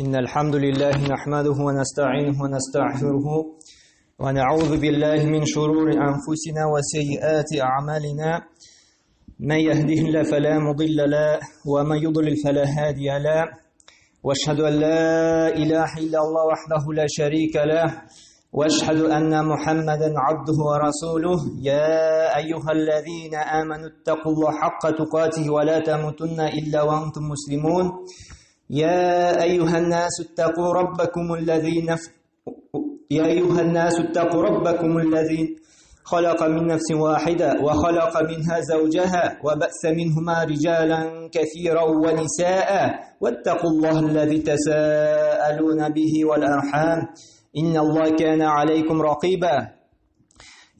إن الحمد لله نحمده ونستعينه ونستغفره ونعوذ بالله من شرور أنفسنا وسيئات أعمالنا من يهده الله فلا مضل له ومن يضلل فلا هادي له واشهد أن لا إله إلا الله وحده لا شريك له واشهد أن محمدا عبده ورسوله يا أيها الذين آمنوا اتقوا الله حق تقاته ولا تموتن إلا وأنتم مسلمون يا أيها الناس اتقوا ربكم الذي نف... يا أيها الناس اتقوا ربكم الذي خلق من نفس واحدة وخلق منها زوجها وبأس منهما رجالا كثيرا ونساء واتقوا الله الذي تساءلون به والأرحام إن الله كان عليكم رقيبا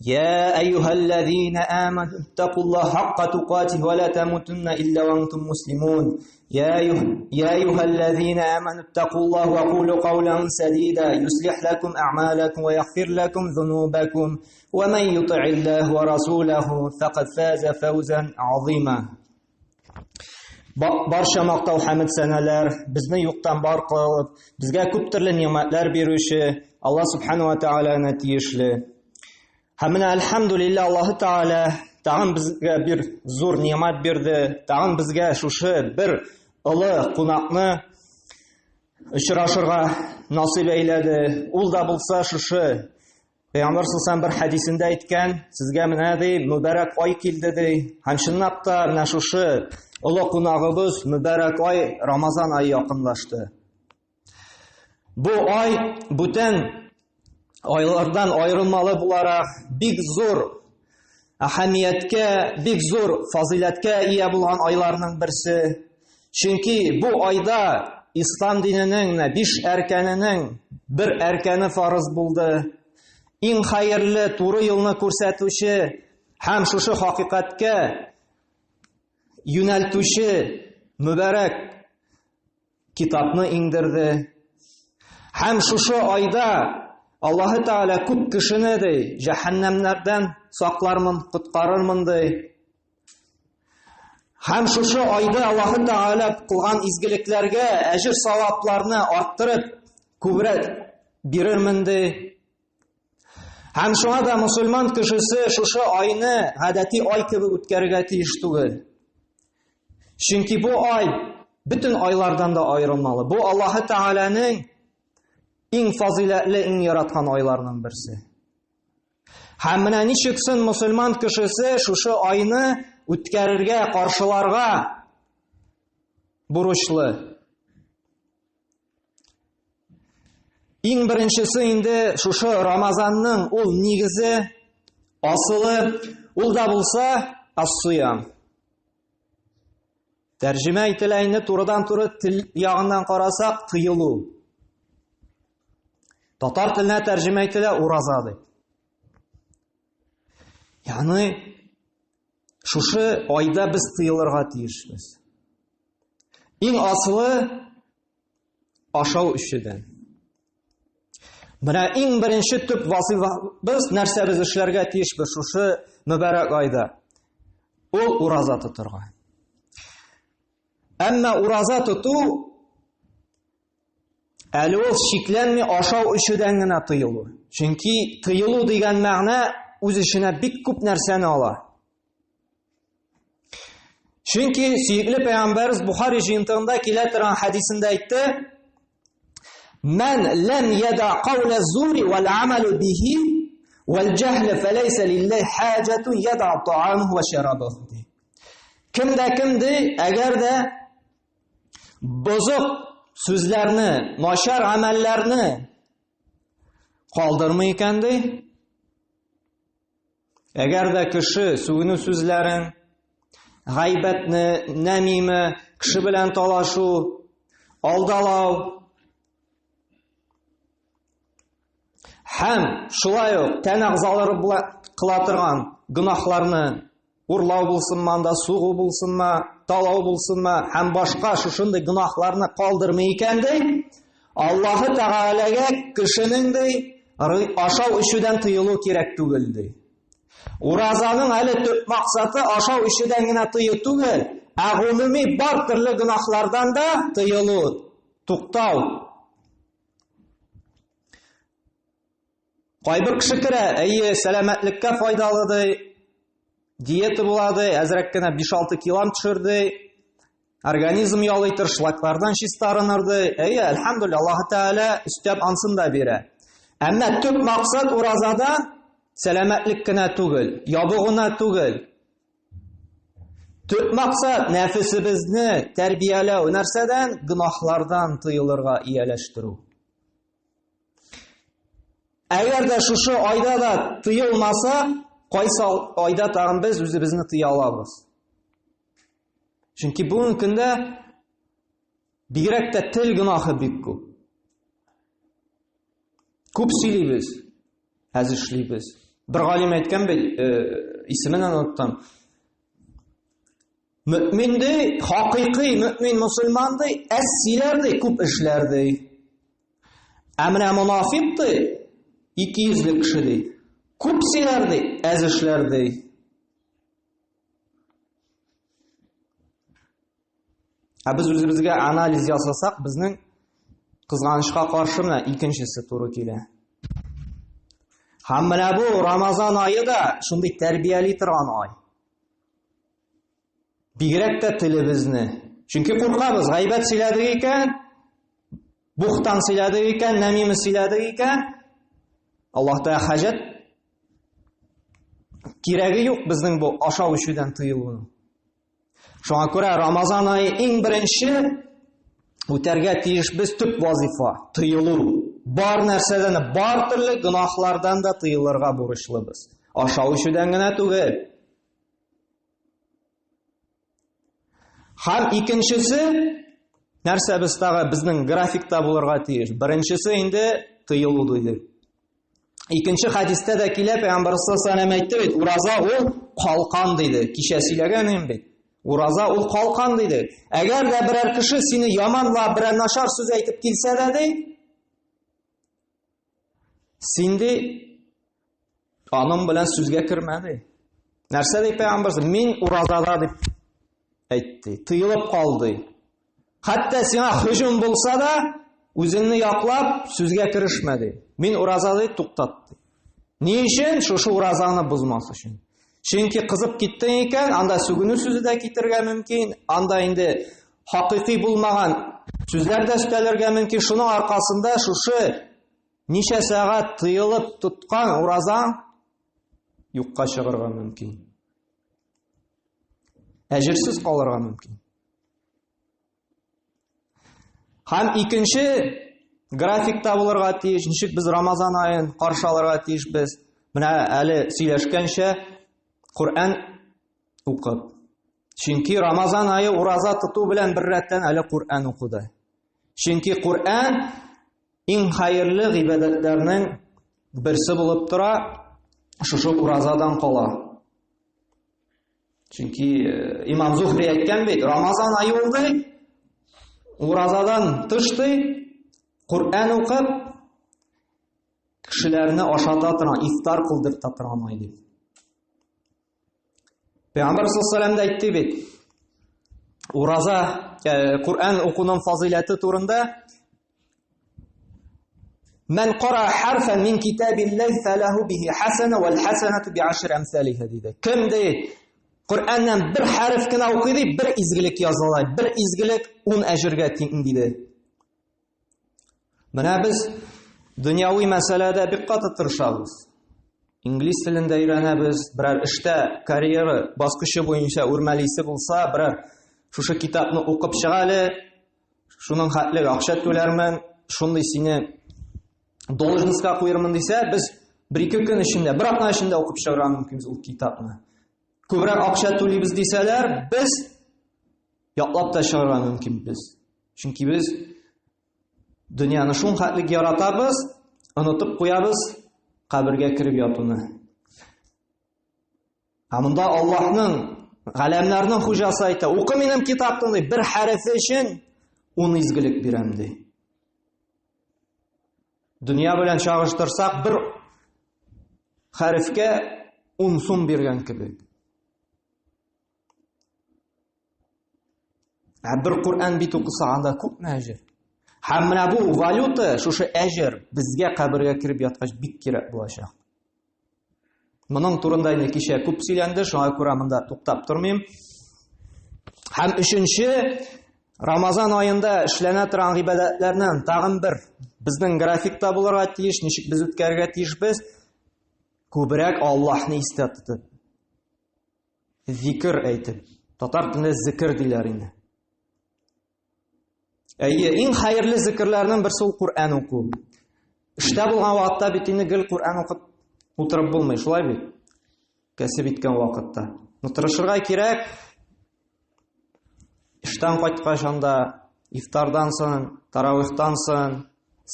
يا أيها الذين آمنوا اتقوا الله حق تقاته ولا تموتن إلا وأنتم مسلمون يا أيها, يا أيها الذين آمنوا اتقوا الله وقولوا قولا سديدا يصلح لكم أعمالكم ويغفر لكم ذنوبكم ومن يطع الله ورسوله فقد فاز فوزا عظيما Барча мактау хәмд сәнәләр безне юктан бар кылып, безгә күп төрле ни'мәтләр бирүче Аллаһ субхану ва тааляна тиешле. Һәм менә әлхәмдүлилләһ Аллаһ Тааля тагын безгә бер зур ни'мәт бирде, тагын безгә шушы бер олы кунакны очрашырга насыйп әйләде. Ул да булса шушы Пәйгамбәр саллаллаху бер хәдисендә әйткән, сезгә менә ди, мөбарәк ай килде ди. Һәм чынлап та менә шушы олы кунагыбыз мөбарәк ай Рамазан ае якынлашты. Бу ай бүтән айлардан аерылмалы буларак бик зур әһәмияткә, бик зур фазыйләткә ия булган айларның берсе. Чөнки бу айда ислам диненең менә биш әркәненең бер әркәне фарыз булды. Иң хәерле туры юлны күрсәтүче һәм шушы хакыйкатькә юнәлтүче мөбарәк китапны иңдерде. Һәм шушы айда Аллаһы Тәгалә күп кешене ди, җәһәннәмнәрдән саклармын, коткарырмын ди. Һәм шушы айда Аллаһы Тәгалә кылган изгелекләргә әҗер савапларны арттырып, күбрәк бирермен ди. Һәм шуңа да мусульман кешесе шушы айны гадәти ай кебек үткәрергә тиеш түгел. Чөнки бу ай бөтен айлардан да аерылмалы. Бу Аллаһы Тәгаләнең иң фазыйләтле, иң яраткан айларының берсе. Һәм менә ничек соң мусульман кешесе шушы айны үткәрергә, каршыларга бурычлы? Иң беренчесе инде шушы Рамазанның ул нигезе, асылы, ул да булса ас-сиям. Тәрҗемә ителә инде турыдан-туры тел ягыннан карасак, тыелу. Татар теленә тәрҗемә ителә ураза дип. Ягъни шушы айда без тыелырга тиешбез. Иң асылы ашау эчүдән. Менә иң беренче төп вазифабыз нәрсә без эшләргә тиешбез шушы мөбарәк айда? Ул ураза тотырга. Әмма ураза тоту әле ул шикләнми ашау эчүдән генә тыелу. Чөнки тыелу дигән мәгънә үз эченә бик күп нәрсәне ала. Чөнки сөекле пәйгамбәрбез Бухари җыентыгында килә торган хәдисендә әйтте: "Ман лам яда каула зури вал амалу бихи вал җахл фалайса лиллаһи хаҗатун яда та'амаху ва шарабаху." Кемдә кем ди, әгәр дә бозык сүзләрне, начар гамәлләрне калдырмый икән ди, Әгәр дә кеше сүгенү сүзләрен, гайбәтне, нәмиме, кеше белән талашу, алдалау һәм шулай ук тән әгъзалары кыла торган гөнаһларны урлау булсынмы анда, сугу булсынмы, талау булсынмы һәм башка шушындый гөнаһларны калдырмый икән ди, Аллаһы Тәгаләгә кешенең ди ашау эчүдән тыелу кирәк түгел ди. Уразаның әле төп максаты ашау эчүдән генә тыю түгел, ә гомуми бар төрле гөнаһлардан да тыелу. туктау. Кайбер кеше керә, әйе, сәламәтлеккә файдалы ди, диета була ди, әзрәк кенә 5-6 килам төшер ди, организм ял итер, шлаклардан чистарыныр ди. Әйе, әлхәмдүлилләһ, Аллаһ Тәгалә өстәп ансын да бирә. Әмма төп максат уразада сәламәтлек кенә түгел, ябыгу түгел. Төп максат нәфесебезне тәрбияләү, нәрсәдән? Гөнаһлардан тыелырга ияләштерү. Әгәр дә шушы айда да тыелмаса, кайсы айда тагын без үзебезне тыя алабыз? Чөнки бүгенге көндә бигрәк тә тел гөнаһы бик күп. Күп сөйлибез, әз эшлибез. Бер галим әйткән бит, э, исемен оныттым. Мөмин ди, хакыйкый мөмин мусульман ди, әз сөйләр ди, күп эшләр ди. Ә менә монафик ди, икейөзле кеше ди. Күп сөйләр ди, әз эшләр ди. Ә без үзебезгә анализ ясасак, безнең кызганычка каршы менә икенчесе туры килә. Һәм менә бу Рамазан ае да шундый тәрбияли торган ай. Бигрәк тә телебезне. Чөнки куркабыз, гайбәт сөйләдек икән, бухтан сөйләдек икән, нәмиме сөйләдек икән, Аллаһ Тәгалә хаҗәт кирәге юк безнең бу ашау эчүдән тыелуның. Шуңа күрә Рамазан ае иң беренче үтәргә тиеш без төп вазифа тыелу. Бар нәрсәдән, бар төрле гөнаһлардан да тыелырга бурычлыбыз. Ашау эчүдән генә түгел. Һәм икенчесе, нәрсә без тагы безнең графикта булырга тиеш? Беренчесе инде тыелу диде. Икенче хәдистә дә килә, Пәйгамбәр саллаллаху әйтте бит, ураза ул калкан диде. Кичә сөйләгән идем бит. Ураза ул калкан диде. Әгәр дә берәр кеше сине яманлап, берәр начар сүз әйтеп килсә дә ди, син ди Аның белән сүзгә кермә ди. Нәрсә ди пәйгамбәр? Мин уразада дип әйтте. Тыелып калды. Хәтта сиңа һөҗүм булса да, үзеңне яклап сүзгә керешмә ди. Мин ураза ди, туктат ди. Ни өчен? Шушы уразаңны бозмас өчен. Чөнки кызып киттең икән, анда сүгенү сүзе дә китерергә мөмкин, анда инде хакыйкый булмаган сүзләр дә өстәлергә мөмкин. Шуның аркасында шушы Ничә сәгать тыелып тоткан уразаң юкка чыгарга мөмкин. Әҗерсез калырга мөмкин. Һәм икенче графикта булырга тиеш, ничек без Рамазан аен каршы алырга тиешбез. Менә әле сөйләшкәнчә Коръән укып. Чөнки Рамазан ае ураза тоту белән беррәттән әле Коръән укуда. Чөнки Коръән иң хәерле гыйбадәтләрнең берсе булып тора, шушы уразадан кала. Чөнки э, Имам Зухри әйткән бит, Рамазан ае ул ди, уразадан тыш ди, Коръән укып, кешеләрне ашата торган, ифтар кылдырта торган ай дип. Пәйгамбәр саллаллаху алейһи әйтте бит. Ураза, э, Коръән укуның фазыйләте турында Мән кара харфан мин китабиллаһи фалаху бихи хасана вал хасанату би ашри амсалиха диде. Кем ди Коръәннән бер хәреф кенә укый ди, бер изгелек языла, бер изгелек 10 әҗергә тиң диде. Менә без дөньяви мәсьәләдә бик каты тырышабыз. Инглиз телен дә өйрәнәбез, берәр эштә карьера баскычы буенча үрмәлисе булса, берәр шушы китапны укып чыга әле, шуның хәтле акча түләрмен, шундый сине должностька куермын дисә, без бер-ике көн эчендә, бер атна эчендә укып чыгарга мөмкинбез ул китапны. Күбрәк акча түлибез дисәләр, без яклап та чыгарга мөмкинбез. Чөнки без дөньяны шул хәтлек яратабыз, онытып куябыз кабергә кереп ятуны. Ә монда Аллаһның, галәмнәрнең хуҗасы әйтә, укы минем китапны, ди, бер хәрефе өчен ун изгелек бирәм, ди. Дөнья белән чагыштырсак, бер хәрефкә 10 сум биргән кебек. Ә бер Коръән бит укыса, анда күпме әҗер? Һәм менә бу валюта, шушы әҗер безгә кабергә кереп яткач бик кирәк булачак. Моның турында инде кичә күп сөйләнде, шуңа күрә монда туктап тормыйм. Һәм өченче, Рамазан аенда эшләнә торган гыйбадәтләрнең тагын бер безнең графикта булырга тиеш, ничек без үткәрергә тиешбез? Күбрәк Аллаһны истә тотып, зикер әйтеп. Татар телендә зикер диләр инде. Әйе, иң хәерле зикерләрнең берсе ул Коръән уку. Эштә булган вакытта бит инде гел Коръән укып утырып булмый, шулай бит? Кәсеп иткән вакытта. Но тырышырга кирәк. Эштән кайткач анда ифтардан соң, таравихтан соң,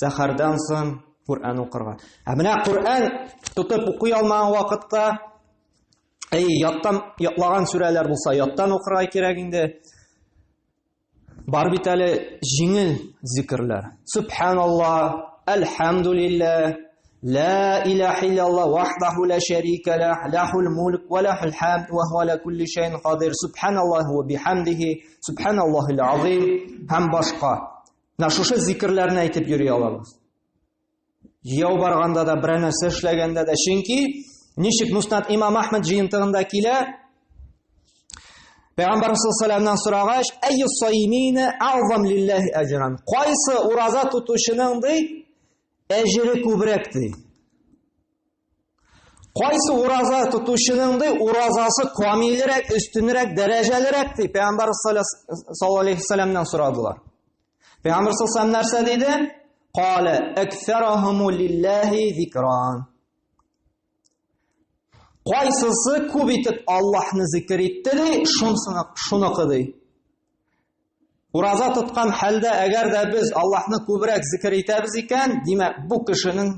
сәхәрдән соң Коръән укырга. Ә менә Коръән тотып укый алмаган вакытта, әй, яттан ятлаган сүрәләр булса, яттан укырга кирәк инде. Бар бит әле җиңел зикерләр. Субханалла, әлхәмдулилла, ла илаһа иллалла вахдаху ла шәрика лах, лахул мулк ва лахул хамд ва хуа аля кулли шәйин кадир. Субханаллахи ва бихамдихи, субханаллахил азим һәм башка. Менә шушы зикерләрне әйтеп йөри алабыз. Җияү барганда да, берәр нәрсә эшләгәндә дә, чөнки ничек Муснад Имам Ахмад җыентыгында килә, Пәйгамбәр саллаллаху сорагач, "Әйю саимина a'зам лиллаһи аҗран?" Кайсы ураза тотучының ди әҗере күбрәк ди? Кайсы ураза тотучының ди уразасы камилрәк, өстенрәк, дәрәҗәлерәк ди? Пәйгамбәр саллаллаху алейхи вәсәлләмнән сорадылар. Пәйгамбәр саллаллаху нәрсә диде? Калә аксарахум лиллаһи зикран. Кайсысы күп итеп Аллаһны зикр итте ди, шунысына шуныкы ди. Ураза тоткан хәлдә әгәр дә без Аллаһны күбрәк зикр итәбез икән, димәк, бу кешенең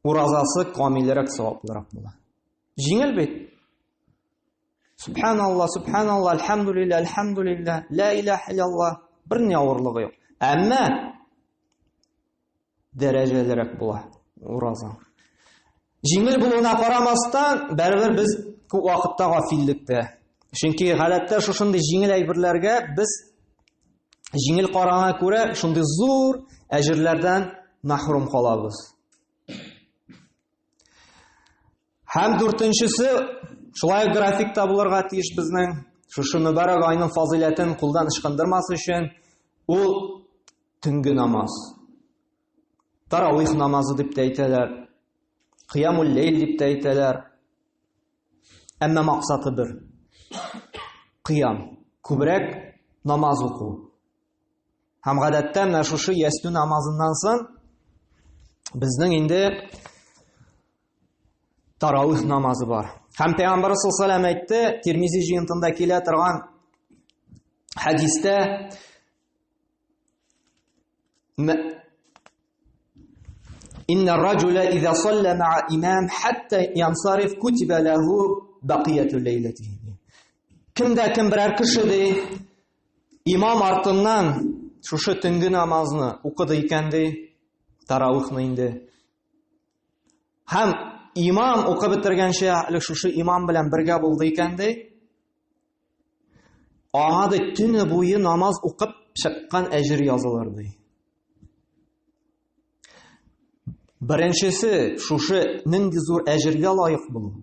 уразасы камилрәк, саваплырак була. Җиңел бит. Субханалла, субханалла, альхамдулилла, альхамдулилла, ла илаһа иллаллах. Бер ни авырлыгы юк. Әмма дәрәҗәлерәк була ураза. Җиңел булуына карамастан, бәрібір без күп вакытта гафиллектә. Чөнки гадәттә шушындый җиңел әйберләргә без җиңел караңа күрә шундый зур әҗерләрдән мәхрүм калабыз. Һәм дүртенчесе, шулай графикта булырга тиеш безнең, шушы мөбарәк айның фазыйләтен кулдан ычкындырмас өчен, ул төнге намаз. Таравих намазы дип тә әйтәләр, кыямул лейл дип тә әйтәләр. Әмма максаты бер. Кыям, күбрәк намаз уку. Һәм гадәттә менә шушы ястү намазыннан соң безнең инде таравих намазы бар. Һәм Пәйгамбәр саллаллаху алейһи әйтте, Тирмизи җыентында килә торган хәдистә Инна раджуля иза салла ма'a имам хатта янсариф кутиба лаху бақияту лейлатихи. Кемдә кем берәр кеше ди, Имам артыннан шушы төнге намазны укыды икән ди, таравихны инде. Һәм имам укып бетергәнчә әле шушы имам белән бергә булды икән ди, аңа ди төне буе намаз укып чыккан әҗер язылыр ди. Беренчесе шушы нинди зур әҗергә лаек булу.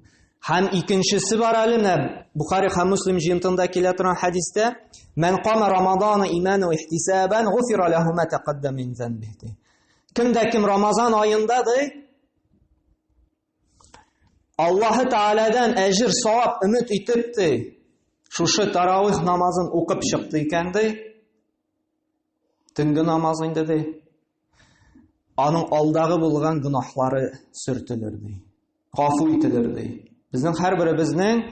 Һәм икенчесе бар әле менә Бухари һәм Муслим җыентында килә торган хәдистә, "Мән кама Рамазана иману ихтисабан гуфира лаху ма тaqaddama мин занбихи." Кемдә кем Рамазан аенда ди, Аллаһы Тәгаләдән әҗер, савап өмет итеп ди, шушы таравих намазын укып чыкты икән ди, Төнге намаз инде ди. Аның алдагы булган гөнаһлары сөртелер ди. Гафу ителер ди. Безнең һәрберебезнең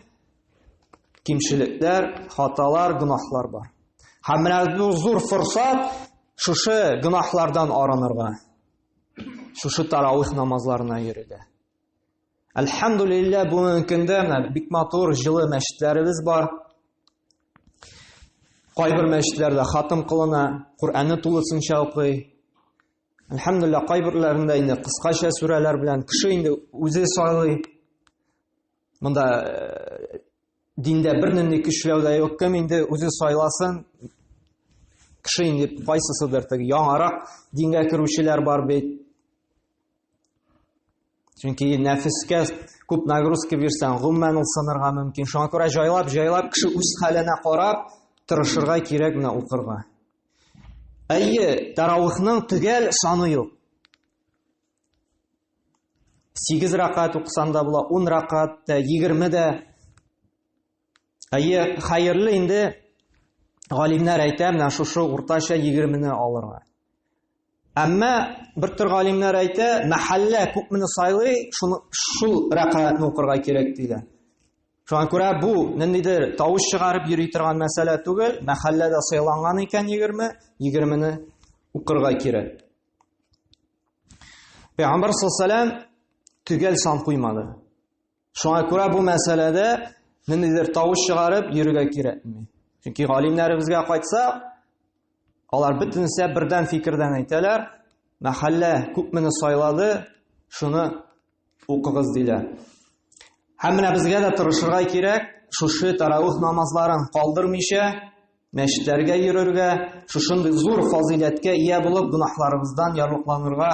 кимчелекләр, хаталар, гөнаһлар бар. Һәм менә бу зур форсат шушы гөнаһлардан арынырга. Шушы таравих намазларына йөрергә. Әлхәмдулиллә, бүгенге көндә менә бик матур, җылы мәчетләребез бар. Кайбер мәчетләрдә хатым кылына, Коръәнне тулысынча укый. Әлхәмдулилла, кайберләрендә инде кыскача сүрәләр белән кеше инде үзе сайлый. Монда э, диндә бернинди көчләү дә юк. Кем инде үзе сайласын, Кеше инде кайсысыдыр теге яңарак дингә керүчеләр бар бит. Чөнки нәфескә күп нагрузка бирсәң, гомумән ул сынырга мөмкин. Шуңа күрә җайлап-җайлап кеше үз хәленә карап тырышырга кирәк менә укырга. Әйе, таравихның төгәл саны юк. 8 ракат укысаң да була, 10 ракат та, 20 дә. Әйе, хәерле инде галимнәр әйтә, менә шушы уртача 20-не алырга. Әмма бер төр галимнәр әйтә, мәхәллә күпмене сайлый, шуны шул рәкәгатьне укырга кирәк диләр. Шуңа күрә бу ниндидер тавыш чыгарып йөри торган мәсьәлә түгел, мәхәлләдә сайланган икән 20, 20-не укырга кирәк. Пәйгамбәр саллаллаху төгәл сан куймады. Шуңа күрә бу мәсьәләдә ниндидер тавыш чыгарып йөрергә кирәкми. Чөнки галимнәребезгә кайтсак, алар бөтенесе бердән фикердән әйтәләр, мәхәллә күпмене сайлады, шуны укыгыз диләр. Һәм менә безгә дә тырышырга кирәк, шушы таравих намазларын калдырмыйча, мәчетләргә йөрергә, шушындый зур фазыйләткә ия булып, гөнаһларыбыздан ярлыкланырга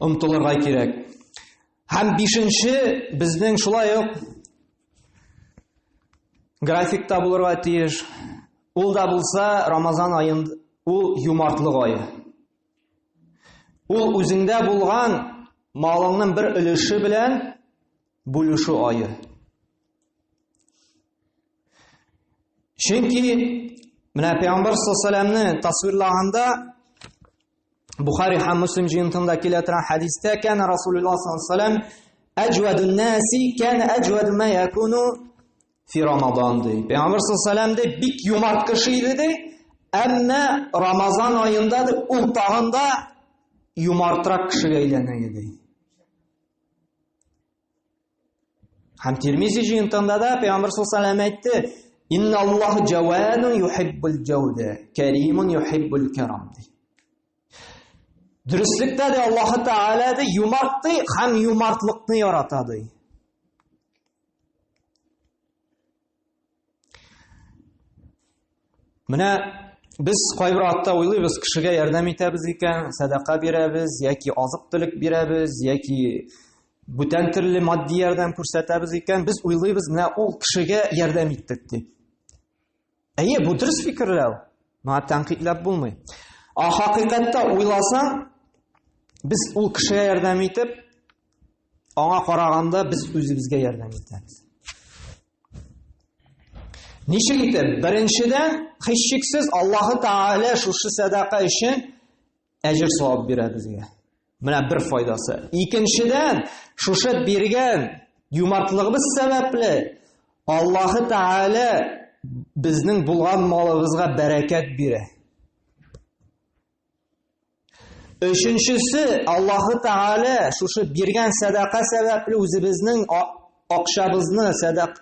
омтылырга кирәк. Һәм бишенче безнең шулай ук графикта булырга тиеш. Ул да булса Рамазан аен ул юмартлык ае. Ул үзеңдә булган малыңның бер өлеше белән бүлешү ае. Чөнки менә Пәйгамбәр саллаллаху алейһи тасвирлаганда Бухари һәм Муслим җыентында килә торган хәдистә кәнә Расулуллаһ саллаллаху алейһи вәсәлләм әҗвәдун наси кәнә әҗвәду ма якуну фи Рамадан ди. Пәйгамбәр саллаллаху алейһи вәсәлләм ди бик юмарт кеше иде ди. Әмма Рамазан аенда ди ул тагын да юмартрак кешегә әйләнә иде. Һәм Тирмизи җыентында да Пәйгамбер саллаллаху алейһи әйтте: "Инна Аллаһ җавадун юхиббул җауда, каримун юхиббул карам" ди. Дөреслектә дә Аллаһ Тәгалә ди юмарт ди һәм юмартлыкны ярата ди. Менә без кайбер вакытта уйлыйбыз, кешегә ярдәм итәбез икән, сәдака бирәбез яки азык-төлек бирәбез, яки бүтән төрле матди ярдәм күрсәтәбез икән, без уйлыйбыз, менә ул кешегә ярдәм иттек дип. Әйе, бу дөрес фикерләү. Моңа тәнкыйтьләп булмый. Ә хакыйкатьтә уйласаң, без ул кешегә ярдәм итеп, аңа караганда без үзебезгә ярдәм итәбез. Ничек итеп? Беренчедән, һичшиксез Аллаһы Тәгалә шушы сәдака өчен әҗер савап бирә безгә. Менә бер файдасы. Икенчедән, шушы биргән юмартлыгыбыз сәбәпле Аллаһы Тәгалә безнең булган малыбызга бәрәкәт бирә. Өченчесе, Аллаһы Тәгалә шушы биргән сәдака сәбәпле үзебезнең акчабызны, сәдак,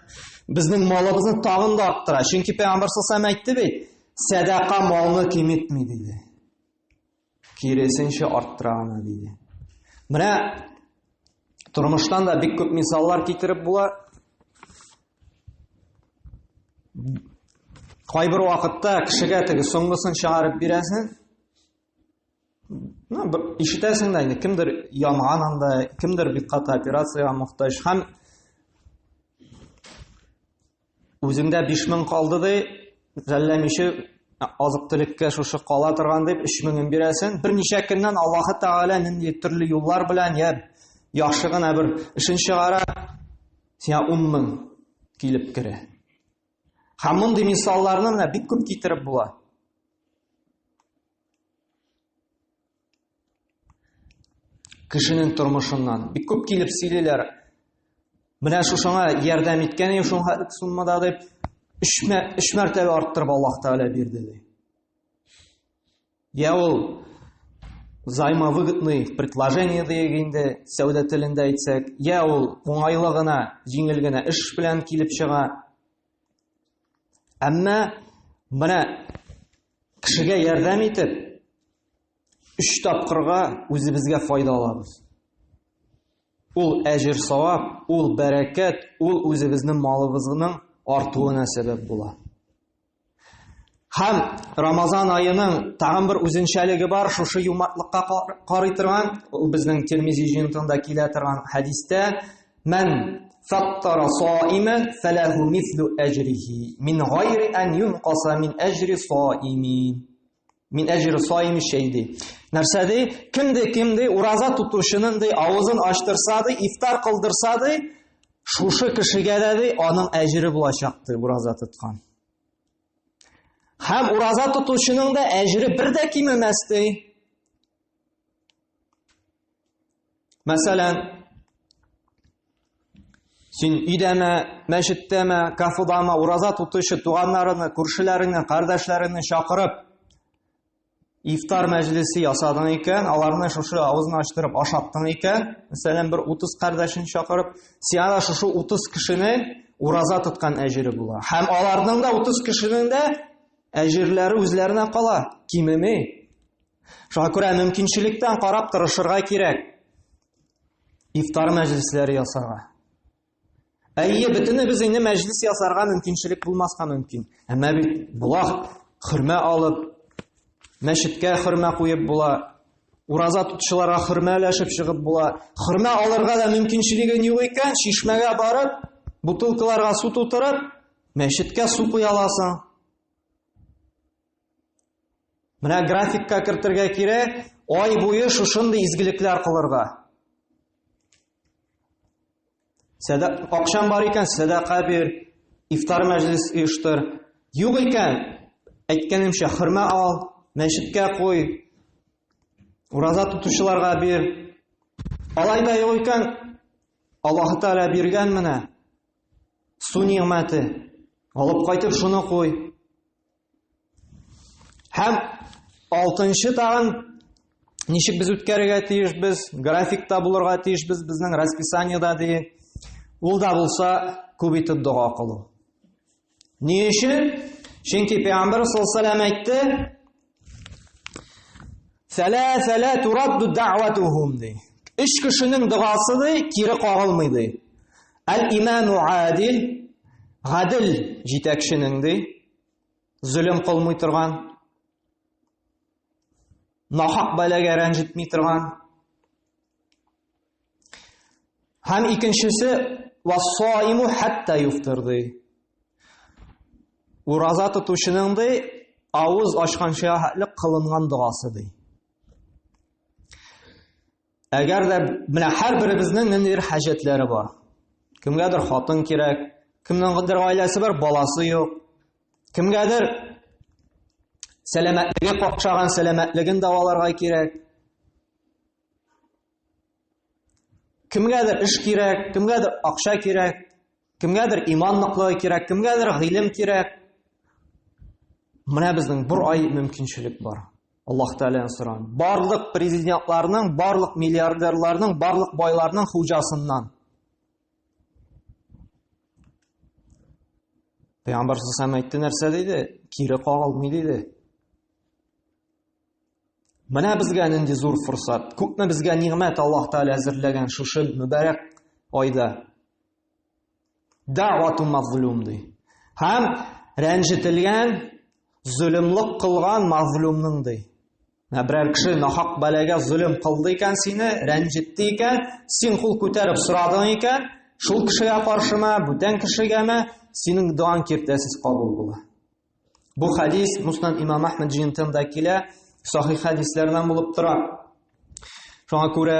безнең малыбызны тагын да арттыра. Чөнки Пәйгамбәр саллаллаху әйтте бит, сәдака малны киметми диде. Киресенчә арттыра гына диде. Менә тормыштан да бик күп мисаллар китереп була. Кайбер вакытта кешегә теге соңгысын чыгарып бирәсең. Ну, ишетәсең дә инде, кемдер янган анда, кемдер бик каты операциягә мохтаҗ. Һәм үзеңдә 5000 калды ди, жәлләмичә азык-төлеккә шушы кала торган дип 3000-ен бирәсең. Берничә көннән Аллаһы Тәгалә нинди төрле юллар белән я яхшы гына бер эшен чыгара, сиңа 10000 килеп керә. Һәм мондый мисалларны менә бик күп китереп була. Кешенең тормышыннан бик күп килеп сөйлиләр. Менә шушыңа ярдәм иткән идем шуңа суммада дип, өч мәртәбә арттырып Аллаһ Тәгалә бирде ди. Я ул взаимовыгодный предложение диек инде, сәүдә телендә әйтсәк, я ул уңайлы гына, җиңел генә эш белән килеп чыга. Әмма менә кешегә ярдәм итеп, өч тапкырга үзебезгә файда алабыз. Ул әҗер савап, ул бәрәкәт, ул үзебезнең малыбызның артуына сәбәп була. Һәм Рамазан аеның тагын бер үзенчәлеге бар, шушы юмартлыкка карый торган, ул безнең Тирмизи җыентыгында килә торган хәдистә, Мән фаттара саиман фалаху мислу әҗрихи мин гайри ан юнкаса мин әҗри саимин. Мин әҗри саими шәй ди. Нәрсә ди? Кем ди, кем ди, ураза тотучының ди авызын ачтырса ди, ифтар кылдырса ди, шушы кешегә дә ди аның әҗере булачак ди ураза тоткан. Һәм ураза тотучының да әҗере бер дә кимемәс ди. Мәсәлән, син өйдәме, мәчеттәме, кафедамы ураза тотучы туганнарыңны, күршеләреңне, кардәшләреңне чакырып, ифтар мәҗлесе ясадың икән, аларны шушы авызын ачтырып ашаттың икән, мәсәлән, бер 30 кардәшен чакырып, сиңа да шушы 30 кешене ураза тоткан әҗере була. Һәм аларның да 30 кешенең дә әҗерләре үзләренә кала, кимеми. Шуңа күрә мөмкинчелектән карап тырышырга кирәк. Ифтар мәҗлесләре ясарга. Әйе, бөтенебез инде мәҗлес ясарга мөмкинчелек булмаска мөмкин. Әмма бит була хөрмә алып, мәчеткә хөрмә куеп була, ураза тотучыларга хөрмә өләшеп чыгып була. Хөрмә алырга да мөмкинчелегең юк икән, чишмәгә барып, бутылкаларга су тутырып, мәчеткә су куя аласың. Менә графикка кертергә кирәк, ай буе шушындый изгелекләр кылырга. Сәдә акчаң бар икән, сәдака бир, ифтар мәҗлес оештыр. Юк икән, әйткәнемчә, хөрмә ал, мәчеткә куй, ураза тотучыларга бир. Алай да юк икән, Аллаһы Тәгалә биргән менә су нигъмәте. Алып кайтып шуны куй. Һәм алтынчы тагын ничек без үткәрергә тиешбез, графикта булырга тиешбез, безнең расписаниедә ди. Ул да булса күп итеп дога кылу. Ни өчен? Чөнки Пәйгамбәр саллаллаху алейһи әйтте: "Сәләсә ла турадду дa'ватухум" ди. Өч кешенең догасы ди кире кагылмый ди. Әл-имаму адил, гадел җитәкченең ди, зөлем кылмый торган, нахак бәлагә рәнҗетми торган. Һәм икенчесе вассаиму хатта юфтыр ди. Ураза тотучының ди авыз ачканча хәтле кылынган догасы ди. Әгәр дә менә һәрберебезнең ниндидер хаҗәтләре бар. Кемгәдер хатын кирәк, кемнеңдер гаиләсе бар, баласы юк. Кемгәдер сәламәтлеге какшаган, сәламәтлеген дәваларга кирәк. Кемгәдер эш кирәк, кемгәдер акча кирәк, кемгәдер иман ныклыгы кирәк, кемгәдер гыйлем кирәк. Менә безнең бер ай мөмкинчелек бар. Аллаһ Тәгаләдән сораган. Барлык президентларның, барлык миллиардерларның, барлык байларның хуҗасыннан. Пәйгамбәр саллаллаху әйтте нәрсә диде? Кире кагылмый диде. Менә безгә нинди зур форсат, күпме безгә нигъмәт Аллаһ Тәгалә әзерләгән шушы мөбарәк айда. Дәгъвату мазлум ди. Һәм рәнҗетелгән, зөлемлек кылган мазлумның ди. Менә берәр кеше нахак бәлагә зөлем кылды икән сине, рәнҗетте икән, син кул күтәреп сорадың икән, шул кешегә каршымы, бүтән кешегәме, синең догаң киртәсез кабул була. Бу хадис Муснад имам Ахмад җыентыгында килә, сахих хадисләрдән булып тора. Шуңа күрә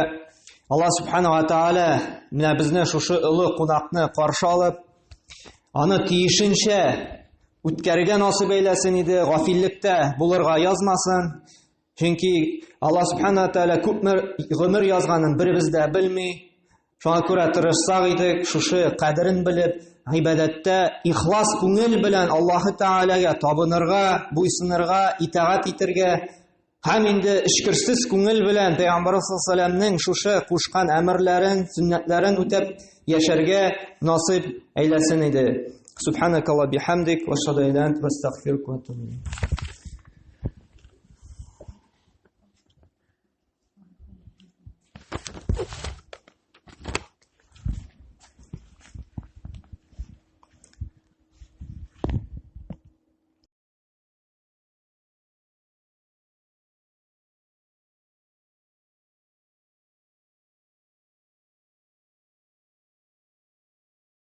Аллаһ субхана ва тааля менә безне шушы олы кунакны каршы алып, аны тиешенчә үткәрергә насыйп әйләсен иде, гафиллектә булырга язмасын. Чөнки Аллаһ субхана ва тааля күпме гомер язганын беребез дә белми. Шуңа күрә тырышсак идек, шушы кадерен белеп, гыйбадәттә ихлас күңел белән Аллаһы Тәгаләгә табынырга, буйсынырга, итагать итәргә һәм инде эчкерсез күңел белән Пәйгамбәр саллаллаһу шушы кушкан әмерләрен, сөннәтләрен үтәп яшәргә насыйп әйләсен иде. Субханакалла бихамдик ва ашһаду ан ла илаһа илля анта астагфирука ва атубу илейк.